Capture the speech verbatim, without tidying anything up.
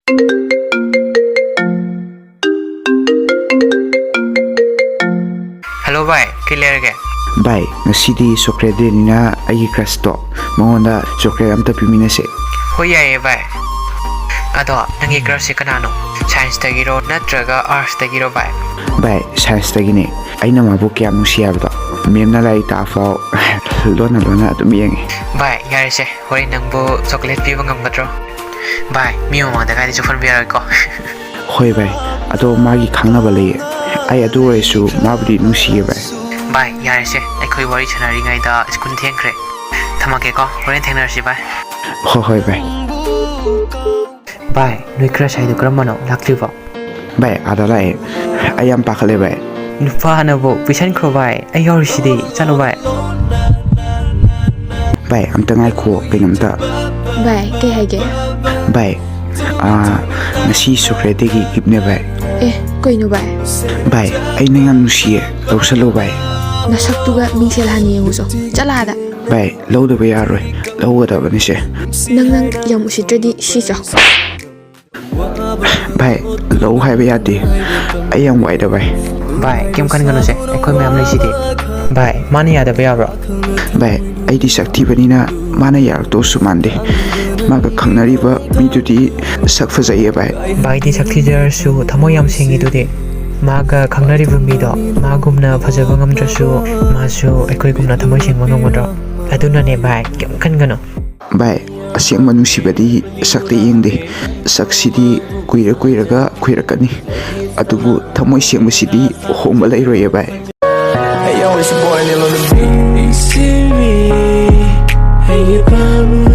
Hello ꯚꯥꯏ, ꯀꯩ ꯂꯩꯔꯒꯦ? ꯚꯥꯏ, ꯉꯁꯤꯗꯤ ꯆꯣꯀ꯭ꯂꯦꯠ ꯗꯦꯅꯤꯅ ꯑꯩꯒꯤ ꯀ꯭ꯔꯁꯇꯣ, ꯃꯉꯣꯟꯗ ꯆꯣꯀ꯭ꯂꯦꯠ ꯑꯝꯇ ꯄꯤꯃꯤꯟꯅꯁꯦ꯫ ꯍꯣꯏ, ꯌꯥꯏꯌꯦ ꯚꯥꯏ꯫ ꯑꯗꯣ ꯅꯪꯒꯤ ꯀ꯭ꯔꯁꯁꯦ ꯀꯅꯥꯅꯣ? ꯁꯥꯏꯟꯁꯇꯒꯤꯔꯣ ꯅꯠꯇ꯭ꯔꯒ ꯑꯥꯔꯠꯁꯇꯒꯤꯔꯣ ꯚꯥꯏ? ꯚꯥꯏ, ꯁꯥꯏꯟꯁꯇꯒꯤꯅꯦ꯫ ꯑꯩꯅ ꯃꯥꯕꯨ ꯀꯌꯥꯝ ꯅꯨꯡꯁꯤ ꯍꯥꯏꯕꯗꯣ, ꯃꯦꯝꯅ ꯂꯥꯏꯔꯤꯛ ꯇꯥꯛꯑꯐꯥꯎ ꯂꯣꯟꯅ ꯂꯣꯟꯅ ꯑꯗꯨꯝ ꯌꯦꯡꯉꯤ꯫ ꯚꯥꯏ, ꯌꯥꯔꯦꯁꯦ, ꯍꯣꯔꯦꯟ ꯅꯪꯕꯨ ꯆꯣꯀ꯭ꯂꯦꯠ ꯄꯤꯕ ꯉꯝꯒꯗ꯭ꯔꯣ? ꯚꯥꯏ, ꯃꯤ ꯃꯃꯥꯡꯗ ꯀꯥꯏꯗꯁꯨ ꯐꯝꯕ ꯌꯥꯔꯣꯏꯀꯣ꯫ ꯍꯣꯏ ꯚꯥꯏ, ꯑꯗꯣ ꯃꯥꯒꯤ ꯈꯪꯅꯕ ꯂꯩꯌꯦ꯫ ꯑꯩ ꯑꯗꯨ ꯑꯣꯏꯔꯁꯨ ꯃꯥꯕꯨꯗꯤ ꯅꯨꯡꯁꯤꯌꯦ ꯚꯥꯏ꯫ ꯚꯥꯏ, ꯌꯥꯔꯦꯁꯦ, ꯑꯩꯈꯣꯏ ꯋꯥꯔꯤ ꯁꯥꯟꯅꯔꯤꯉꯩꯗ ꯁ꯭ꯀꯨꯜ ꯊꯦꯡꯈ꯭ꯔꯦ꯫ ꯊꯝꯃꯒꯦꯀꯣ, ꯍꯣꯔꯦꯟ ꯊꯦꯡꯅꯔꯁꯤ ꯚꯥꯏ꯫ ꯍꯣꯏ ꯍꯣꯏ ꯚꯥꯏ꯫ ꯚꯥꯏ, ꯅꯣꯏ ꯀ꯭ꯔꯁ ꯍꯥꯏꯗꯣ ꯀꯔꯝꯕꯅꯣ? ꯂꯥꯛꯇ꯭ꯔꯤꯕꯣ? ꯚꯥꯏ, ꯑꯥꯗ ꯂꯥꯛꯑꯦ꯫ ꯑꯩ ꯌꯥꯝ ꯄꯥꯈꯠꯂꯦ ꯚꯥꯏ꯫ ꯅꯨꯄꯥꯅꯕꯨ ꯄꯤꯁꯟꯈ꯭ꯔꯣ ꯚꯥꯏ, ꯑꯩ ꯌꯥꯎꯔꯤꯁꯤꯗꯤ꯫ ꯆꯠꯂꯣ ꯚꯥꯏ꯫ ꯚꯥꯏ, ꯑꯝꯇ ꯉꯥꯏꯈꯣ, ꯀꯩꯅꯣꯝꯇ꯫ ꯚꯥꯏ, ꯀꯩ ꯍꯥꯏꯒꯦ? ꯚꯥꯏ, ꯑꯥ, ꯉꯁꯤ ꯆꯣꯀ꯭ꯂꯦꯠ ꯗꯦꯒꯤ ꯒꯤꯐꯅꯦ ꯚꯥꯏ꯫ ꯑꯦ, ꯀꯩꯅꯣ ꯚꯥꯏ? ꯚꯥꯏ, ꯑꯩ ꯅꯪ ꯌꯥꯝ ꯅꯨꯡꯁꯤꯌꯦ, ꯂꯧꯁꯜꯂꯣ ꯚꯥꯏ꯫ ꯅꯁꯛꯇꯨꯒ ꯃꯤꯡꯁꯦꯜ ꯍꯥꯟꯅ ꯌꯦꯡꯉꯨꯆꯣ꯫ ꯆꯠꯂꯣ ꯑꯥꯗ꯫ ꯚꯥꯏ, ꯂꯧꯗꯕ ꯌꯥꯔꯣꯏ, ꯂꯧꯒꯗꯕꯅꯤꯁꯦ꯫ ꯅꯪ, ꯅꯪ ꯌꯥꯝ ꯎꯁꯤꯠꯇ꯭ꯔꯗꯤ ꯁꯤꯆꯣ꯫ ꯚꯥꯏ, ꯂꯧ ꯍꯥꯏꯕ ꯌꯥꯗꯦ꯫ ꯑꯩ ꯌꯥꯝ ꯋꯥꯏꯗ ꯚꯥꯏ꯫ ꯚꯥꯏ, ꯀꯩꯝ ꯈꯟꯒꯅꯨꯁꯦ, ꯑꯩꯈꯣꯏ ꯃꯌꯥꯝ ꯂꯩꯁꯤꯗꯤ꯫ ꯚꯥꯏ, ꯃꯥꯅ ꯌꯥꯗꯕ ꯌꯥꯕ꯭ꯔꯣ? ꯚꯥꯏ, ꯑꯩꯗꯤ ꯁꯛ ꯊꯤꯕꯅꯤꯅ ꯃꯥꯅ ꯌꯥꯔꯛꯇꯧꯁꯨ ꯃꯥꯟꯗꯦ꯫ ꯃꯥꯒ ꯈꯪꯅꯔꯤꯕ ꯃꯤꯗꯨꯗꯤ ꯁꯛ ꯐꯖꯩꯌꯦ ꯚꯥꯏ꯫ ꯚꯥꯏꯗꯤ ꯁꯛ ꯊꯤꯖꯔꯁꯨ ꯊꯃꯣꯏ ꯌꯥꯝ ꯁꯦꯡꯉꯤꯗꯨꯗꯤ꯫ ꯃꯥꯒ ꯈꯪꯅꯔꯤꯕ ꯃꯤꯗꯣ ꯃꯥꯒꯨꯝꯅ ꯐꯖꯕ ꯉꯝꯗ꯭ꯔꯁꯨ ꯃꯥꯁꯨ ꯑꯩꯈꯣꯏꯒꯨꯝꯅ ꯊꯃꯣꯏ ꯁꯦꯡꯕ ꯉꯝꯒꯗ꯭ꯔꯣ? ꯑꯗꯨꯅꯅꯦ ꯚꯥꯏ, ꯀꯩꯝ ꯈꯟꯒꯅꯨ꯫ ꯚꯥꯏ, ꯑꯁꯦꯡꯕ ꯅꯨꯡꯁꯤꯕꯗꯤ ꯁꯛꯇ ꯌꯦꯡꯗꯦ꯫ ꯁꯛꯁꯤꯗꯤ ꯀꯨꯏꯔ ꯀꯨꯏꯔꯒ ꯀꯨꯏꯔꯛꯀꯅꯤ꯫ ꯑꯗꯨꯕꯨ ꯊꯃꯣꯏ ꯁꯦꯡꯕꯁꯤꯗꯤ ꯍꯣꯡꯕ ꯂꯩꯔꯣꯏꯌꯦ ꯚꯥꯏ꯫ Hey, yo, it's your boy Lil on the beat. Hey, you come,